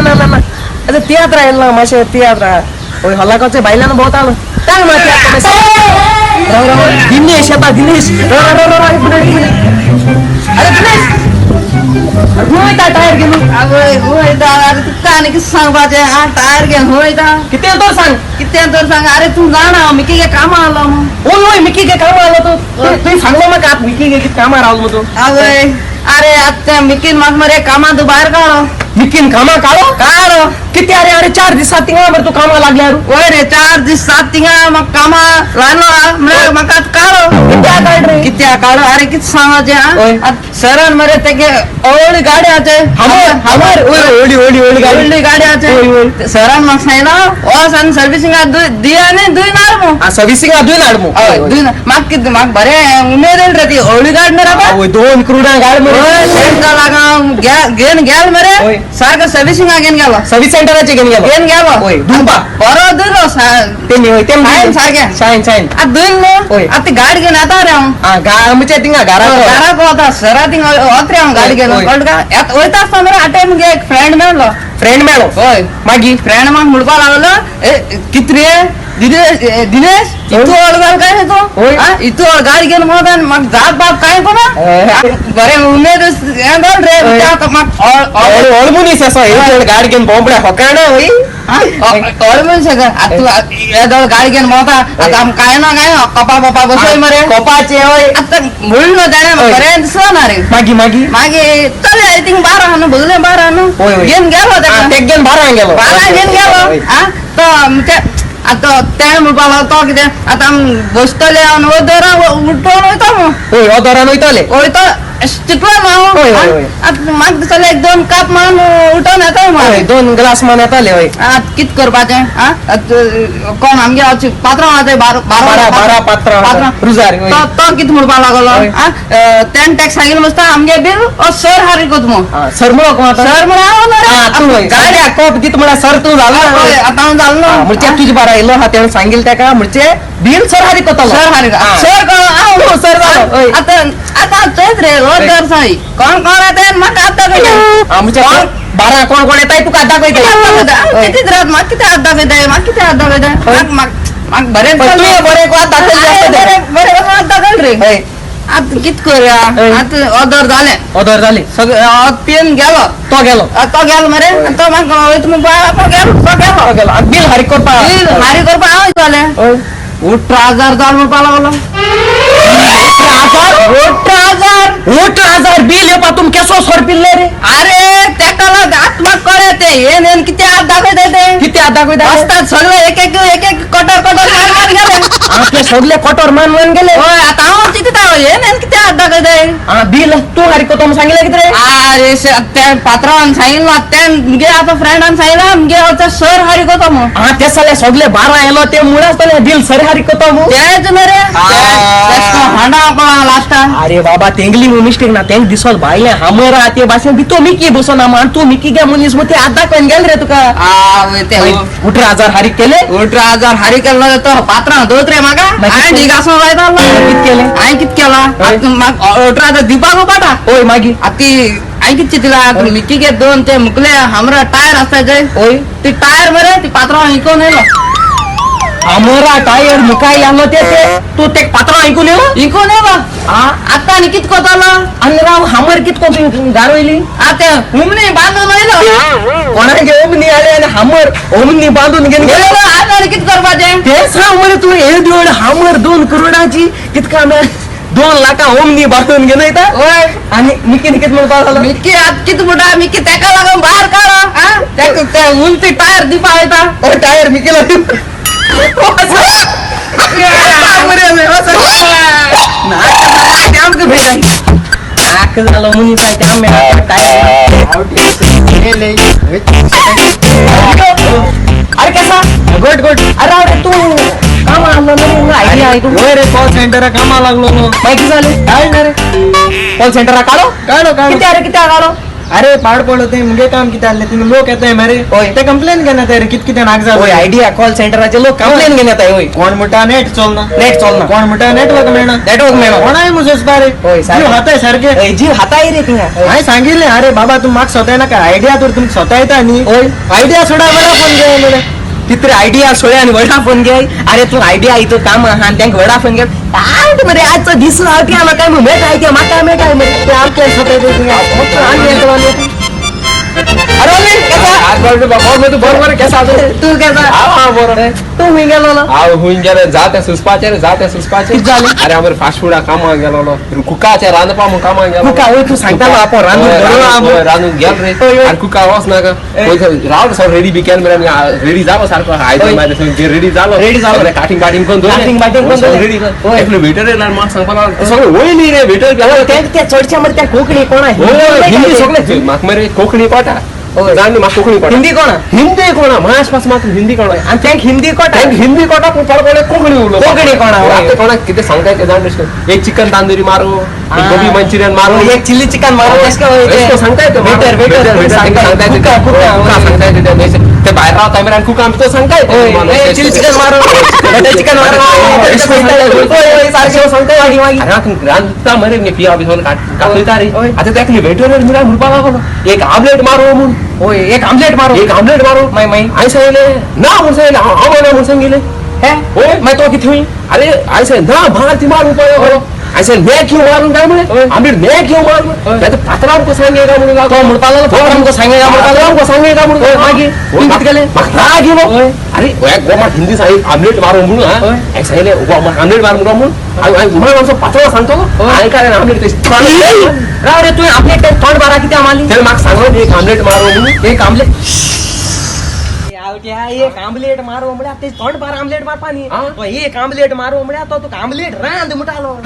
ना ना ना अरे तियात्र आयलो ना मातशें तियात्र वय हल्लाकाचे बायल्यान भोंवतालो काय मातशें राव राव दिनेश येता दिनेश राव राव राव राव एक मिनिट एक मिनिट अरे दिनेश वयता टायर घेवन आवय वयता अरे तुका आनी कितें सांगपाचें आ टायर घेवन वयता कितें तर सांग कितें तर सांग अरे तूं जाणा मिकी गे कामां आलो ओय ओय मिकी गे कामां आलो तूं तुवें सांगलो म्हाका आतां मिकी गे कितें कामां रावलो तूं आवय अरे आतां मिकीन म्हाका मरे कामां तूं भायर काडो मिकीन कामां काडो काडो कितें अरे अरे 4 दिसां थिंगा मरे तूं कामां लागल्यार वय रे 4 दीस सात थिंगा म्हाका कामां लायलो म्हळ्यार म्हाका आतां काडो कित्याक काड रे कित्याक काडो अरे कितें सांगचें सरान मरे तेगे व्हडली गाडी आसा हमर हमर व्हडली व्हडली व्हडली गाडी व्हडली गाडी आसा सरान म्हाका सांगला वच आनी सर्विसिंगा दी आनी दुय नाड मू सर्विसिंगा दुय नाड मू हय दुय म्हाका कितें म्हाका बरें उमेद येयली रे ती व्हडली गाडी मरे आवय 2 करोडा गाडी मरे तेंका लागून घेवन गेल मरे सारको सर्विसिंगा घेवन गेलो सर्विस सेंटराचे घेवन गेलो घेवन गेलो वय धुवपा बरो धुयलो तेमी वय तेमी शायन सारकें शायन शायन आतां धुयल न्हू आतां ती गाडी घेवन येता रे हांव आं म्हणजे थिंगा घराक घराक वता सरा थिंगा वत रे हांव गाडी घेवन कळटा काय वयता आसतना मरे आटे मुगे एक फ्रेंड मेळ्ळो फ्रेंड मेळ्ळो हय मागीर फ्रेंड म्हाका म्हणपाक लागलो ए कितें रे दिनेश दिनेश इतू व्हड जाल काय तूं इतू व्हड गाडी घेवन भोंवता आनी म्हाका जात बाप कांय कोना बरें उमेद हें जाल रे म्हाका व्हड मनीस आसा व्हड गाडी घेवन भोंवपड्या होकाणा वय व्हड मनीस आतां तूं येदोळ गाडी घेवन भोंवता आतां आमकां कांय ना कांय कोपा बोपा बसय मरे कोपाचे वय आतां म्हणलो ताणें बरें दिसलो ना रे मागीर मागीर मागीर चल थिंग बारा आहा न्हू बगले बारा आहा न्हू घेवन गेलो ताका तेक घेवन बारा गेलो बारा घेवन गेलो आं तो आतां तेणें म्हणपाक लागलो तो कितें आतां आमी बसतले आनी दरा उठोवन वयता मू हय हो दरान वयतले वयता चितलो न्हू हांव आतां म्हाका दिसलें एक 2 कप मान उठोवन येता हय 2 ग्लास मान येताले हय आतां कितें करपाचें आं कोण आमगे पात्रांव आसा बारा बारा पात्रांव रुजार तो कितें म्हणपाक लागलो आं तेणें ताका सांगिल्लें मस्ता आमगे बील सर हारीक वता मू सर म्हणो कोण आतां सर म्हणून गाड्या कोप दिता म्हळ्यार सर तूं जालो आतां हांव जालो न्हू म्हणजे तुजे बारा येयलो आहा तेणें सांगिल्लें ताका म्हणजे बील सर हारीक वतलो सर हारीक सर हांव सर जालो आतां आतां चोयत रे हो दर सांग कोण कोण येता म्हाका आतां दाखयता म्हणजे बारा कोण कोण येताय तुका आतां दाखयता कितें रात म्हाका कितें हात दाखयताय म्हाका कितें हात दाखयताय म्हाका बरें तुवें बरें हात दाखयलें बरें हात दाखयल रे आतां कितें करुया आतां ऑर्डर जालें ऑर्डर जाली सगळें पिवन गेलो तो गेलो तो गेलो मरे तो म्हाका वयता म्हणपाक तो गेलो तो गेलो तो गेलो बील हारीक करपा बील हारीक करपा हांव जालें 18,000 जाल म्हणपाक लागलो 18,000 18,000 बील येवपा तुम केसो सर पिल्ले रे अरे तेका लागून आतां म्हाका कळ्ळें तें येन येन कितें हात दाखयता ते कितें हात दाखयता बसतात सगळे एक एक एक एक कटर कटर मान मान गेले आपले सगळे कटर मान मान गेले हय आतां हांव चिंतता येन येन कितें हात दाखयता बील तूं हारीक करता म्हूण सांगिल्लें कितें रे अरे त्या पात्रांवान सांगिल्लो तें मुगे आतां फ्रेंडान सांगिल्लां मुगे आतां सर हारीक वता म्हूण आं ते जाल्यार सगळे बारा येयलो ते मुळे आसतले बील सर हारीक करता म्हूण तेच न्हू रे हांडा लास्टाक अरे बाबा तेंगली मिस्टेक ना तेंक दिसोल भायले हामर आहा ते भाशेन बी तो मिकी बसोना मान तूं मिकी गे मनीस मग ते हात दाखोवन गेल रे तुका 18,000 हारीक केले 18,000 हारीक केलो तो पात्रांव दोत रे म्हाका हांवें ढीग आसून लायता कितें केलें हांवें कितें केलां म्हाका 18,000 दिवपाक पाटा हय मागीर आतां ती हांवें कितें चिंतलां आतां मिकी गे 2 ते मुकले हमरा टायर आसता जे हय ती टायर मरे ती पात्रांव इकोन येयलो आमरा टायर मुखाय आलो ते तूं ते पात्रांव आयकून येयलो इकोन येयलो आतां आनी कितें करतलो आनी राव हामर कितें कोन्न गार वयली आतां हुमणी बांदून येयलो कोणाक ओमनी आले आनी हामर ओमनी बांदून घेवन गेलो आतां आनी कितें करपाचें तें सांग मरे तूं येदी व्हड हामर 2 करोडाची कितका आमी 2 लाखां ओमनी बांदून घेवन वयता हय आनी मिकी कितें म्हणपाक लागलो मिकी आतां कितें म्हणटा मिकी तेका लागून भायर काडो आं तेका ते उमती टायर दिवपा वयता ओ टायर मिकी लागून नाक जालो मनीस अरे कसा गुड गुड अरे अरे तू काम आलो न्हू आयडिया वय रे कॉल सेंटरा कामा लागलो न्हू मागीर कितें जालें काय ना रे कॉल सेंटरा काडो काडो काडो कितें अरे कितें काडो अरे पाड पडलो ते मुगे काम कितें आहलें तिंगा लोक येताय मरे ते कंप्लेन घेन येताय रे कित कितें नाक जालें. ओय आयडिया कॉल सेंटराचे लोक कंप्लेन घेन येताय. ओय कोण म्हणटा नेट चलना, नेट चलना, कोण म्हणटा नेटवर्क मेळना, नेटवर्क मेळना, कोणाय म्हजो रे ओय जीव हाताय सारखे जीव हाताय रे थिंगा. हांवें सांगिल्लें अरे बाबा तूं म्हाका सोदाय नाका, आयडिया तर तुमकां सोदा येता न्ही, आयडिया सोडा वडाफोन घे म्हणलें. तितरे आयडिया सोडे आनी वडाफोन घे. अरे तूं आयडिया इतू काम आहा आनी तांकां वडाफोन घे. आवट मरे आजचो दीस आवटी म्हाका मेळटा आयडिया, म्हाका मेळटा मरे ते आमकां सोदाय अरे बरोबर कैसा तू कैसा? हां बरोबर. तू हुंय गेलो ना? हांव हुंय गेलो जाते सुसपाचेर, जाते सुसपाचेर. कितें जालें? अरे आमर फास्ट फुडा कामाक गेलो, कुकाचे रांदपा म्हूण कामाक गेलो. कुका वय तूं सांगतालो आपण रांदून रांदून गेल रे. आनी कुका वच नाका रावलो सगळो रेडी बी केल मेरेन रेडी जालो सारको. आयदन मागीर रेडी जालो, रेडी जालो, काटिंग बाटिंग करून काटिंग बाटिंग करून रेडी. एकलो वेटर येयला म्हाका सांगपाक लागलो सगळें वयली रे वेटर. ते चडशे मरे त्या कोंकणी कोणा हिंदी सगळे म्हाका मरे कोंकणी कोटा जाण म्हाका कोंकणी कोटा, हिंदी कोणा, हिंदी कोणा मास पास म्हाका हिंदी कोणा. आनी तांकां हिंदी कोटा, तांकां हिंदी कोटा पूण थोडे कोणे कोंकणी उलोवप, कोंकणी कोणा कोणाक कितें सांगता तें जाण. एक चिकन तांदुरी मारो, एक गोबी मंचुरियन मारो, एक चिल्ली चिकन मारो, तशें सांगता येता. वेटर वेटर सांगता येता ते भायर रावता मेरेन कुका आमकां तो सांगता येता. चिल्ली चिकन मारो, बटर चिकन मारो, सारकें सांगता. रांदता मरे पिया बी सगळें कापयता रे. आतां तेका वेटर म्हणल्यार म्हणपाक लागलो एक आमलेट मारो म्हूण. ओय एक आमलेट मारो, एक आमलेट मारो. माय माय हांवें सांगलें ना म्हूण सांगलें, हांव ना म्हूण सांगिल्लें. हे ओय मागीर तो कितें हुंय? अरे हांवें सांगलें ना मार ती मार म्हणपाक. हांवें सांगलें मैं क्यों मारूं काय म्हणलें, आमलेट मैं क्यों मारूं? तो पात्राम को सांगेगा म्हणून तो म्हणपाक लागलो, पात्राम को सांगेगा म्हणपाक लागलो, को सांगेगा म्हणून. मागीर तूं कितें केलें? म्हाका राग येयलो. अरे गोमा हिंदी सांग आमलेट मारू म्हणून. हांवें सांगलें आमलेट मार म्हणून हांवें मातसो पात्राम सांगतलो. हांवें काय आमलेट राव रे, तुवें आमलेट तोंड बारा कितें आमाली? तेणें म्हाका सांगलो एक आमलेट मारू म्हणून. एक आमलेट एक आमलेट मारो म्हळ्यार ते तोंड बार आमलेट मारपा न्ही, तो एक आमलेट मारो म्हळ्यार तो तुका आमलेट रांद म्हणटालो.